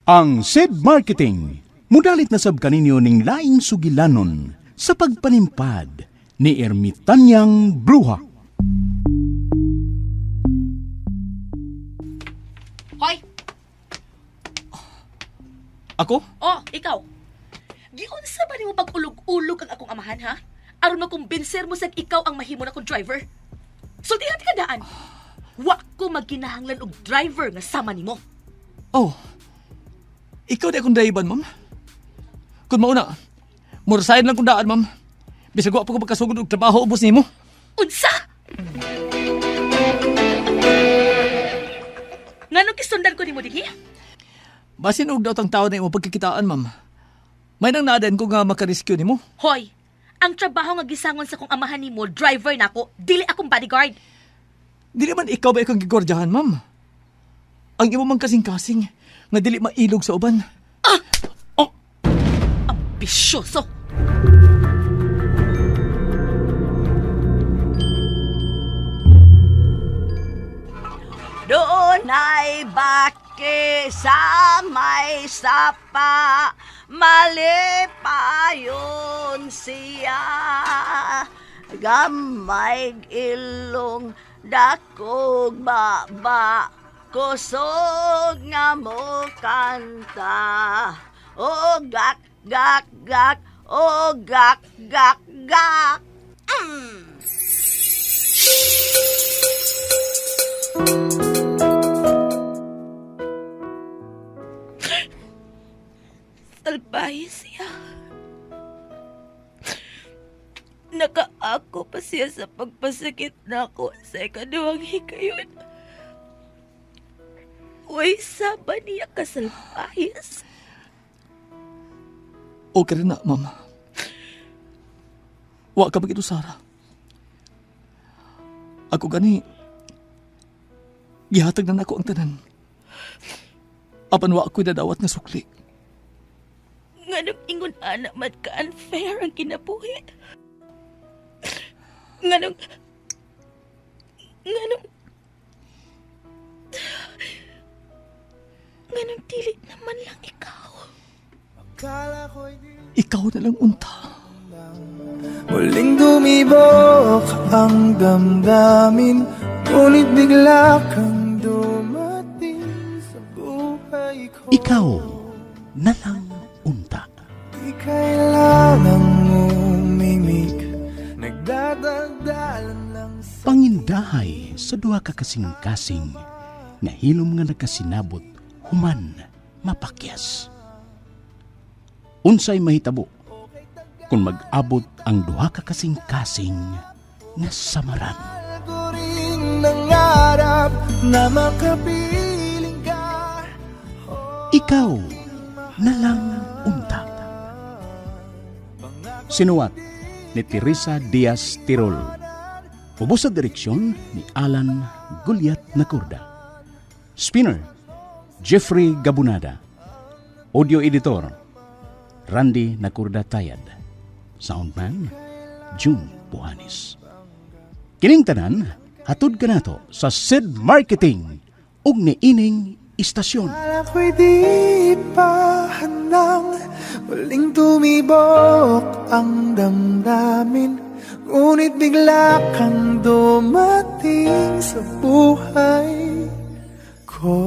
Ang SED Marketing, mudalit na sab kaninyo ning laing sugilanon sa pagpanimpad ni Ermitanyang Bruha. Hoy! Ako? Oh, ikaw. Giunsa ba nimo pag-ulog-ulog ang akong amahan, ha? Aron makumbinser mo sag ikaw ang mahimo na kong driver. Sultihan ka daan. Wa ko magkinahanglan og driver nga sama nimo. Oh. Ikaw di akong driver, ma'am. Kung mauna, murasahin lang kong daan, ma'am. Bisag wa pa ko pagkasugod og trabaho ubos nimo. Unsa? Nganong gisundan ko nimo dinhi? Basin og daot ang tao na imo pagkakitaan, ma'am. May nang naadan ko nga makarescue nimo. Hoy, ang trabaho nga gisangon sa kong amahan nimo, driver nako, dili akong bodyguard. Dili man ikaw ba ikang gigordyahan, ma'am? Ang imo mang kasing-kasing nga dili mailog sa uban. Oh, Ambisyoso. Doon ay baki sa may sapa, malipayon siya. Gamay ilong dakog baba, kusog nga mo kanta. O gak, gak, gak, o gak, gak, gak. Salbahe siya. Nakaako pa siya sa pagpasakit nako sa ikaduhang hikayon. Uy, saba niya kasalbahis. Okay rin na, ma'am. Wa ka bagito, Sara. Ako gani, gihatag na nako ang tanan. Apan wa ako'y dadawat nga sukli. Nganong ingon ana man ka unfair ang kinabuhi. Nganong nganong nganong dili naman lang ikaw. Ikaw na lang unta. Muling tumibok ang damdamin, ngunit bigla kang dumating sa buhay ko. Ikaw na lang unta. Di kailangang umimik, nagdadaldalan lang sa Pangindahay sa duha ka kasing-kasing nga hilom nga nagkasinabot human mapakyas. Unsay mahitabo kung mag-abot ang duha ka kasing-kasing nga samaran. ko rin nangarap na makapiling ka. Ikaw na lang unta. Sinuwat ni Teresa Diaz Tirol. Ubos sa direksyon ni Alan Gulyat Nakurda. Spinner, Jeffrey Gabunada. Audio editor, Randy Nakurda Tayad. Soundman, June Buhanis. Kining tanan, hatod kanato sa Sid Marketing ug niining istasyon. Akala ko'y di pa handang muling tumibok ang damdamin, ngunit bigla kang dumating sa buhay ko.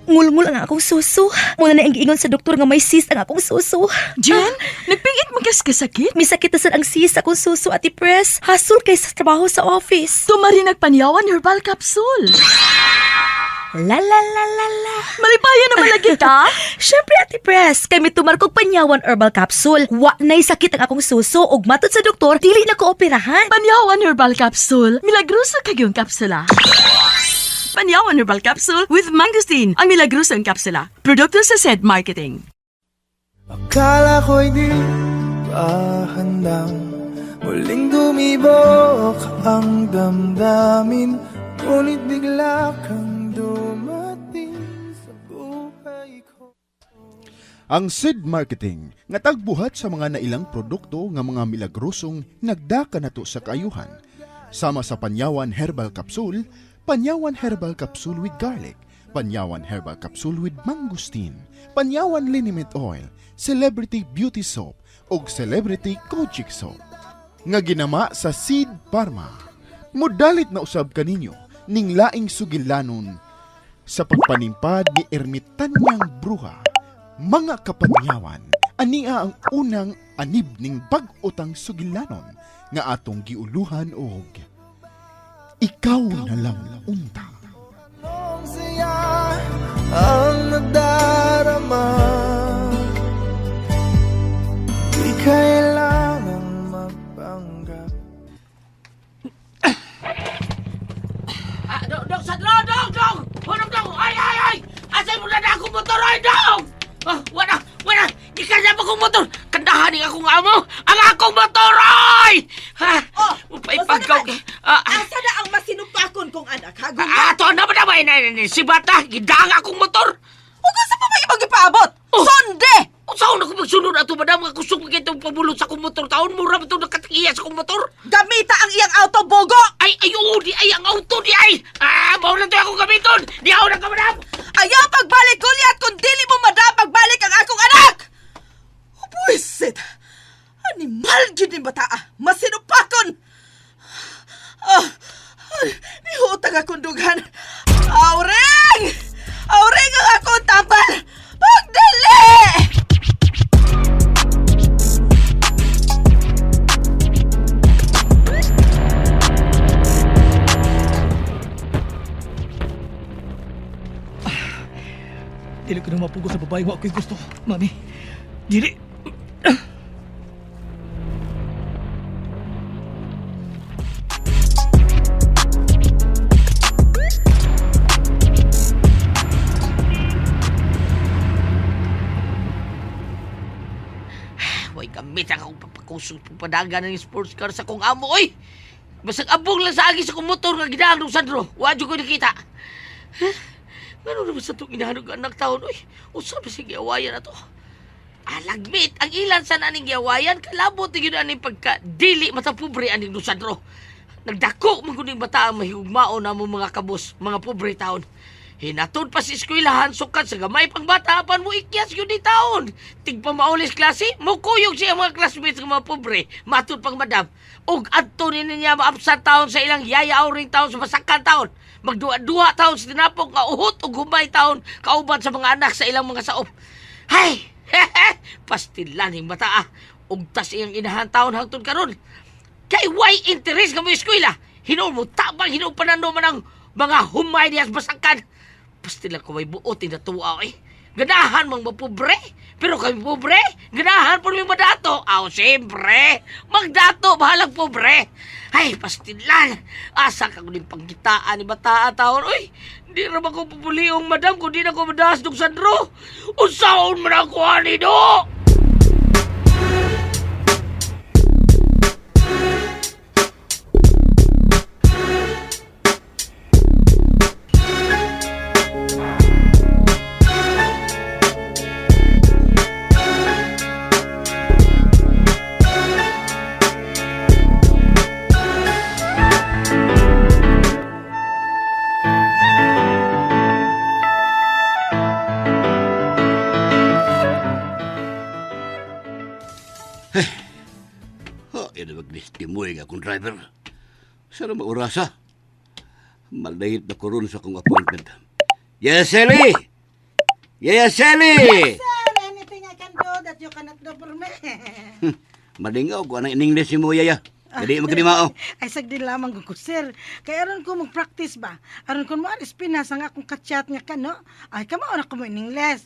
Ngulngul ang akong suso. Muna na ang giingon sa doktor nga may cyst ang akong suso. Jen, nagpingit mo kas kasakit? Misakit na sad ang cyst akong suso at press. Hasol kay sa trabaho sa office. Tumari nagpanyawan herbal capsule. La la la la la. Malipayan naman lagi ta. Syempre, Ate Press, kay mitumar kog Panyawan Herbal Capsule. Wa na'y sakit ang akong suso ug matod sa doktor, dili na ko operahan. Panyawan herbal capsule. Milagroso kagyong kapsula. Panyawan herbal capsule with mangosteen. Ang milagrosong kapsula. Produkto sa SED Marketing. Akala ko'y di pa handang muling tumibok ang damdamin, ngunit bigla kang dumating sa buhay ko. Ang Sid Marketing nga tagbuhat sa mga nailang produkto nga mga milagrosong nagdaka nato sa kaayuhan. Sama sa Panyawan Herbal Capsule, Panyawan Herbal Capsule with Garlic, Panyawan Herbal Capsule with Mangosteen, Panyawan Liniment Oil, Celebrity Beauty Soap ug Celebrity Kojic Soap nga ginama sa Seed Pharma. Mudalit na usab kaninyo ning laing sugilanon sa pagpanimpad ni Ermitanyang Bruha. Mga kapanyawan, ania ang unang anib ning bag-otang sugilanon nga atong giuluhan og Ikaw na lang unta. Anong saya ang nadarama? Di kailangang magpanggap. Ah, dong, dong, sadro, dong, dong! Hunong, dong! Ay, ay, ay! Asay mo na na akong motor, ay, dong! Ah, wala, wala! Di ka na akong motor! Kandahan ni akong amo! Ang akong motor, ay! Ha? Oh, Upaipagaw. usa naman. Ah, ah, Asa na ang masinupakon kong anak, ha? Guma? ah, ato na ba na ba? Si Bata, gidang akong motor! Ug unsa pa may imong gipaabot? Oh. Sonde! Unsaon ako magsunod ato, madam? Nga kusog pa kitong pabulot sa akong motor. Taon, mura ba itong nakatikiya sa akong motor? Gamita ang iyang auto bogo! Ay, ay, oo, di ay, ang auto, di ay! Ah, mao na to akong gamiton! Di ako na ka, madam! Ayaw pagbalik, Goliath, kung dili mo madam pagbalik ang akong anak! Buisit! Animal gyud ni bataa! Masinupakon! Ah, ay, nihutag akong dughan. Auring! Auring ang akong tambal! Pagdali! Dili ko na mapugo sa babae wa ako'y gusto, mami. Dili. Way gamit ang akong papakusog pagpadagan ng sports car sa kong amo, oy! Basag abong lang sa agi sa kong motor nga gidaang ng Sandro. Wa jud ko nakita. Huh? Ngano naman sa itong inahanog anak taon, oy? Usa ba siya giawayan na to? Alagmit, ang ilan sa naning giawayan, kalabot na yun aning pagka dili mata pobre aning no Sandro. Nagdako man gud ning bata ang mahigugmao na mo mga kabos, mga pobre taon. Hinatod pa sa eskwelahan, sukat sa gamay pang bata, apan mo ikyas yun ni taon. Tigpa maulis klase, mukuyog siya ang mga classmates ng mga pobre, matud pang madam. Ug adto ni niya maabsent taon sa ilang yaya ring taon sa masakan taon. Magduha-duha taon sa tinapok nga uhot ug humay taon kauban sa mga anak sa ilang mga saop. Hay! Pastilan hing bata ah. Ugtas iyang inahan taon hangtod karon. Kay why interest nga mo eskwela? Hinuon mo tabang hinuon panano man ang mga humay niya sa basangkan. Pastilan ko may buot yung natuwa eh. Ganahan mang mapobre. Pero kami pobre, ganahan po may madato. Aw, siyempre, magdato, bahalang pobre. Ay, pastilan. Asa ka kuning pangkitaan ni bataa taon. Uy, di ra ba ko pupuliong madam kung di na ko madaas dong Sandro. Unsaon man ako ani do? Ha, ina magdistimoy nga akong driver. Sana maurasa. Malate na ko ron sa akong appointment. Yes, Sally! Yes, Sally! Sir, anything I can do that you cannot do for me? Malingaw ko anang in-English si mo, Yaya. Dili magkadimao. Ay, sagdi lamang ko, sir. Kaya aron ko mag-practice ba? Aron ko mo aris Pinas ang akong kachat nga kano. Ay, kamo na ko mo in English.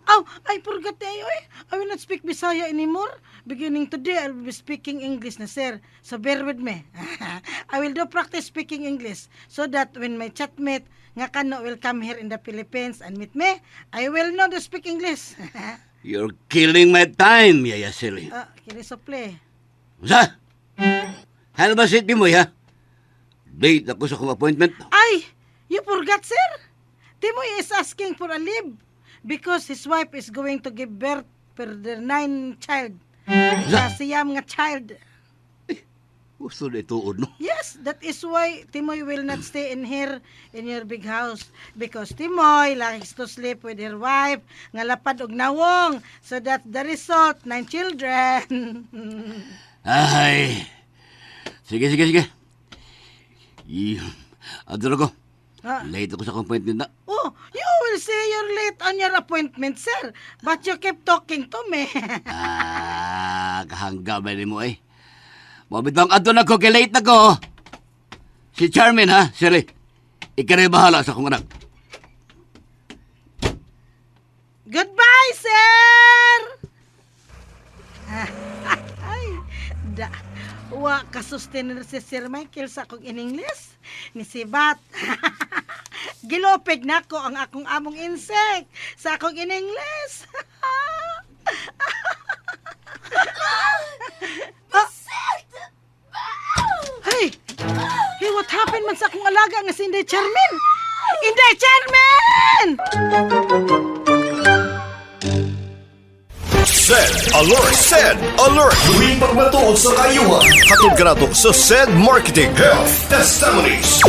Aw, I forgot eh, oy. I will not speak Bisaya anymore. Beginning today, I will be speaking English na, sir. So bear with me. I will do practice speaking English so that when my chatmate nga kano will come here in the Philippines and meet me, I will know to speak English. You're killing my time, Yaya Sally. Ah, kini suple. Sa? Halo ba si Timoy, ha? Late ako sa akong appointment. Ay, you forgot, sir. Timoy is asking for a leave because his wife is going to give birth for their nine child. Sa siyam nga child. Gusto na ituod, no? Yes, that is why Timoy will not stay in here in your big house because Timoy likes to sleep with her wife nga lapad og nawong. So that's the result, nine children. Ay. Sige, sige, sige. Adto ko. Ah. Late ako sa akong appointment na. Oh, you will say you're late on your appointment, sir. But you keep talking to me. Ah, kahangga ba ni mo eh. Mabitang adto na ko, kay late na ko. Si Charmin ha, Sally. Ikaw na bahala sa akong anak. Goodbye, sir! Ay, da. Wa ka-sustainer si Sir Michael sa akong in-English. Ni si Bat. Gilopig na ko ang akong among insect sa akong in-English. Hey! Hey, what happened man sa akong alaga nga si Inday Charmin? Inday Charmin! Sed Alert! Sed Alert! Tuwing pagmatuod sa kayuhan. Hatod kanato sa Sed Marketing Health Testimonies.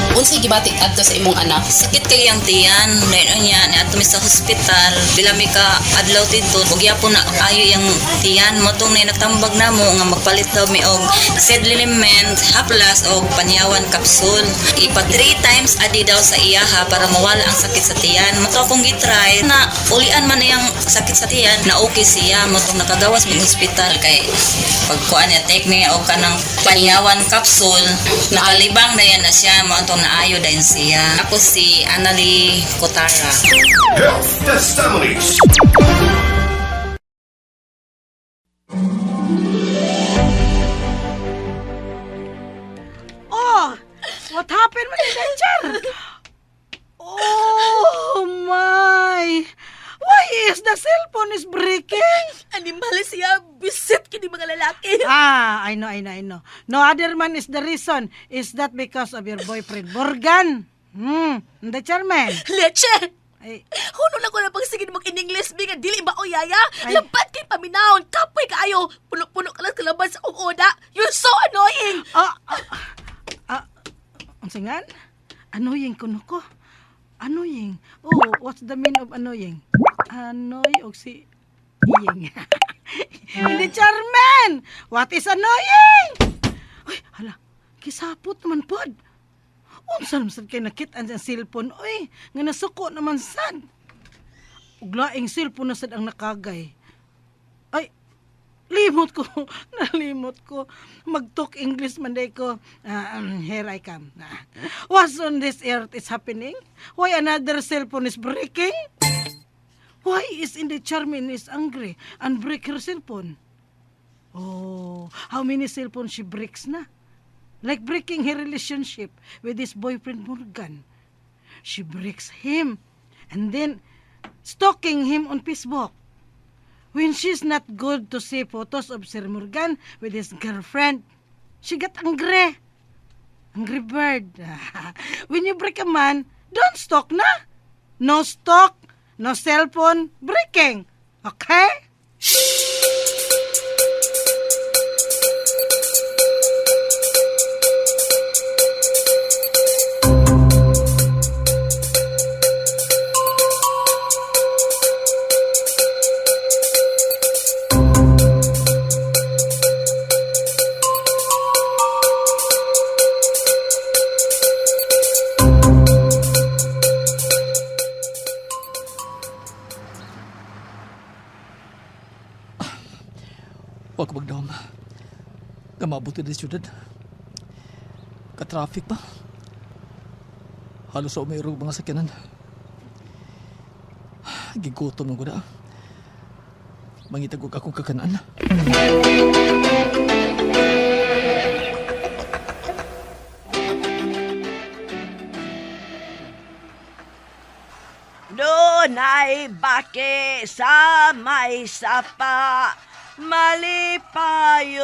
Unsay gibati adto sa imong anak? Sakit kay ang tiyan, dahil niya niadto mi sa hospital, pila mi ka adlaw didto, ug gyapon na ayo yang tiyan mo tong nagtambag namo nga magpalit daw mi og sedliment, haplas og panyawan kapsul. Ipa 3 times a day daw sa iyaha para mawala ang sakit sa tiyan. Mo to akong gitry na ulian man iyang sakit sa tiyan na okay siya mo tong nakagawas mi hospital kay pagkuan niya take niya og kanang panyawan kapsul, nakalibang na yan na siya mo atong naayo dayon siya. Ako si Annalie Kotara. Health Testimonies. Oh, what happened man Inday Char? Oh my! Why is the cellphone is breaking? Animal siya, bisit kini mga lalaki. Ah, I know, I know, I know. No other man is the reason. Is that because of your boyfriend, Morgan? Inday Charmin. Leche! Ay, Huno lang ko na pagsigin mag in-English bi nga dili ba o yaya? Ay. Labat kay paminawon, kapoy kaayo. Puno-puno ka lang kalaban sa akong oda. You're so annoying. ah, ah, ah, unsa nga? Annoying kuno ko. Annoying. Oh, what's the meaning of annoying? Annoy og si Iying. Hindi, Charmin! What is annoying? Ay, hala, kisapot naman pod. Unsa naman sad kay nakit-an sa cellphone, oy, nga nasuko naman sad. Ug laing cellphone na sad ang nakagay. Ay, limot ko. Nalimot ko. Mag-talk English man day ko. Ah, here I come. Ah. What's on this earth is happening? Why another cellphone is breaking? Why is in the Charmin is angry and break her cellphone? Oh, how many cellphones she breaks na? Like breaking her relationship with his boyfriend Morgan. She breaks him and then stalking him on Facebook. When she's not good to see photos of Sir Morgan with his girlfriend, she got angry. Angry bird. When you break a man, don't stalk na. No stalk, no cellphone, breaking. Okay? Wa ko magdahom. Nga maabot ka sa syudad. Ka-traffic pa. Halos sa umayro mga sakyanan. Gigutom na ko na. Mangitag og akong kakanaan. Dunay baki sa may sapa, malipayon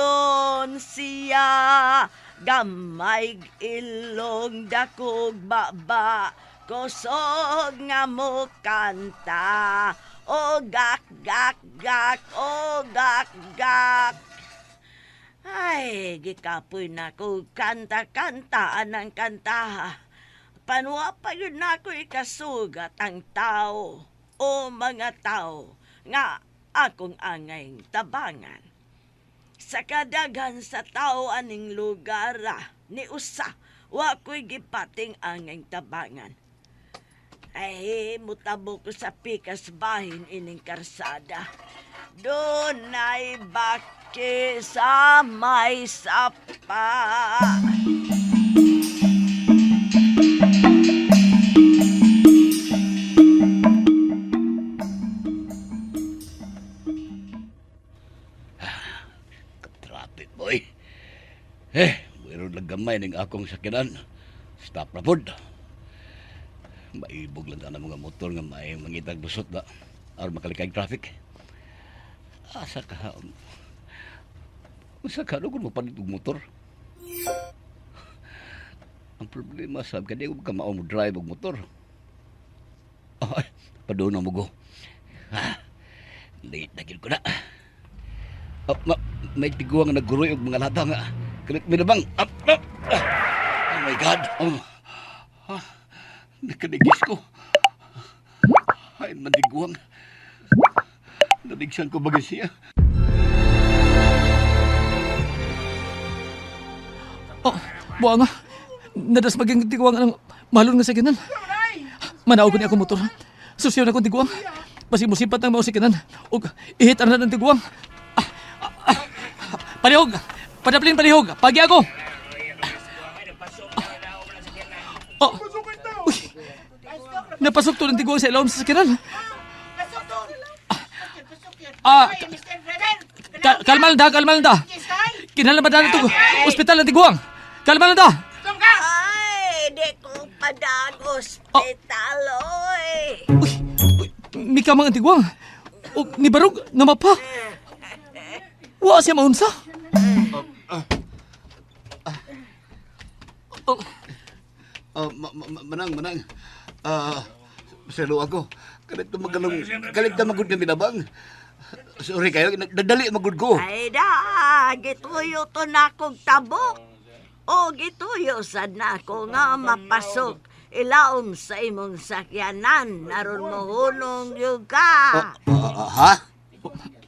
siya. Gamay ilong dakog baba, kusog nga mo kanta. O gak gak gak, o gak gak. Ay, gikapoy na ko kanta-kanta anang kanta. Panwa pa yun na ako ikasugat ang tao o mga tao nga akong angay tabangan. Sa kadaghan sa tao aning lugar ni usa wa ko'y gipating angay tabangan. Ay, mutabo ko sa pikas bahin ining karsada. Dunay baki sa may sapa. Traffic, boy. Eh, mayroon lang gamay ng akong sakinan. Stop na pod. Maibog lang ang mga motor nga may mangitag busot na. Aron makalikay ang traffic. Asa ka? Usa ka, kung mapalit og motor? Ang problema, sabi ka, di ko kamao mo drive og motor. Ay, paduna mo go. Ah, late na gid ko na. Ah, may tiguang nga nagguroy og mga lata nga. Kalit minabang. Ah, ah, ah. Oh my God. Oh. Ah, nakaligis ko. Ay, mandigwang. Naligsan ko bagay siya. Oh, buwa nga. Nadas maging tiguang ang mahalon nga sakinan. Manaog ko ni akong motor. Susyo na akong tiguang. Basig musipat ang mao sakinan. Ug ihit na ng tiguang. Ah, ah, ah. Palihog! Padaplin palihog! Pagi ako! Oh. Uy. Napasok to ng tiguang sa ilawom sa sakinan. Ah, kalma lang da, kalma lang da. Kinahanglan ba na ito? Ospital ng tiguang. Kalma lang da. Ay, di ko padag ospital, oy. Uy, uy, mikamang ang tiguang. O, ni Barog, namapa. Wa siya maunsa. Oh, Ah, manang, manang. Ah, selo ako. Kalit na magalong, kalit na magud kami nabang. Sorry kayo, nadali magud ko. Ay da, gituyo to na akong tabok. O gituyo sad na ako nga mapasok ilaom sa imong sakyanan aron mohunong gyud ka. Ah, ha?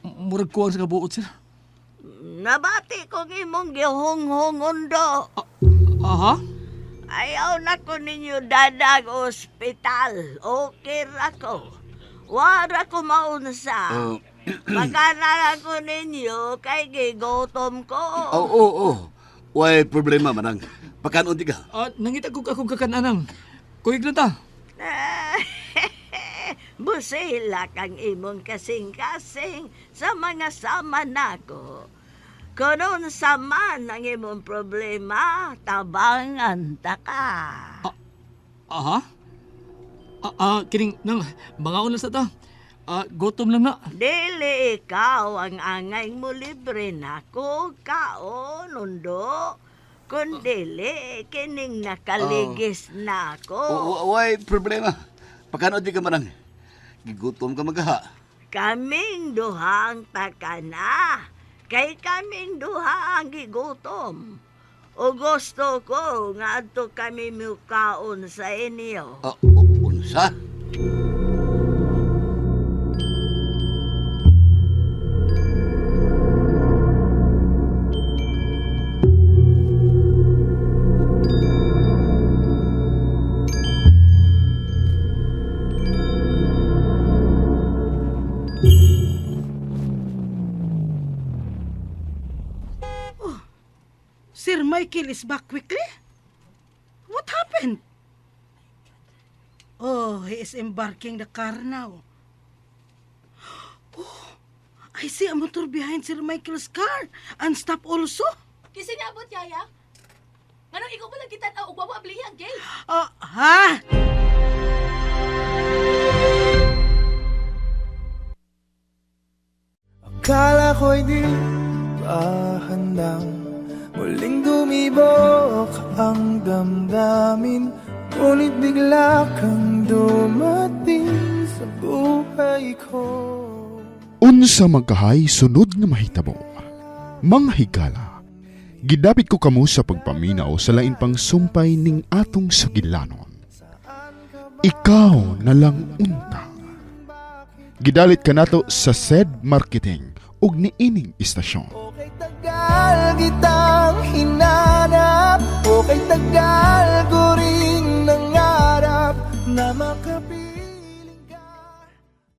Murag kuwang sa kabuot, sir. Nabati kong imong gihunghong undo. Aha? Ayaw na ko ninyo dadag ospital. Okay ra ko. Wara ko maunsa. Ah, Pagkana ko ninyo kay gigutom ko. Oo, oo, oo. Way problema, manang. Pakanon di ka. Ah, nangita ko akong kakananang. Kuyog lang ta. Busila kang imong kasing-kasing sa mga sama nako. Kung unsa man ang imong problema, tabangan ta ka. Aha? Ah, ah, kining, nang, mga lang sa ta. Ah, gutom lang na. Dili ikaw ang angay mo libre nako kaon undo. Kun dili kining nakaligis nako. Way problema. Pakanon di ka, manang. Gigutom ka magaha. Kaming duha ang takana, kay kaming duha ang gigutom. O gusto ko nga adto kami mukaon sa inyo. Ah, unsa? Sir Michael is back quickly? What happened? Oh, he is embarking the car now. Oh, I see a motor behind Sir Michael's car and stop also. Kasi niabot, Yaya. Nganong ikaw pa lang gitan-aw ug wa ablihi ang gate. Oh, ha? Akala ko'y di pa handang muling dumibok ang damdamin. Ngunit bigla kang dumating sa buhay ko. Unsa magkahay sunod nga mahitabo. Mga higala, Gidapit ko kamo sa pagpaminaw sa lain pang sumpay ning atong sugilanon. Ikaw na lang unta. Gidalit kanato sa SED Marketing ug niining istasyon. Tagal kita.